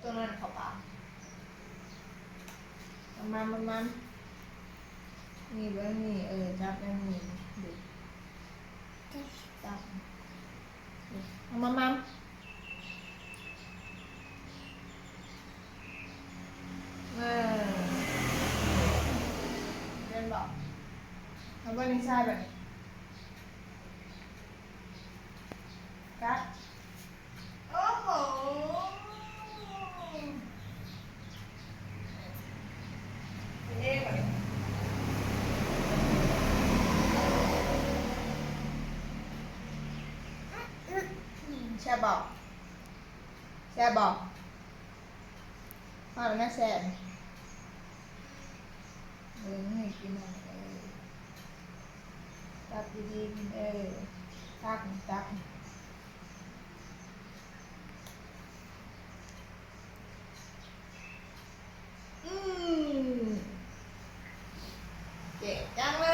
ຕົວນັ້ນເຂົ້າປາກ. ມາມາມາມາ ນີ້ເບິ່ງນີ້ ເອີ ຈັບແນວນີ້ ຈັບ ເອົາມາມາມາ ເອີ ແມ່ນບໍ່? ເອົາບໍ່ນີ້ ຊາຍ ບາດນີ້ ກັດ. ໂອ້ໂຫ ເອ ແຊບບໍ່? ແຊບບໍ່? ເອົາແນວແຊບ ເບິ່ງໃຫ້ກິນ ເອີ ຕັກດີໆ ເອີ ຕັກ ຕັກ. ອືມ ເກັ່ງຈັງເລີ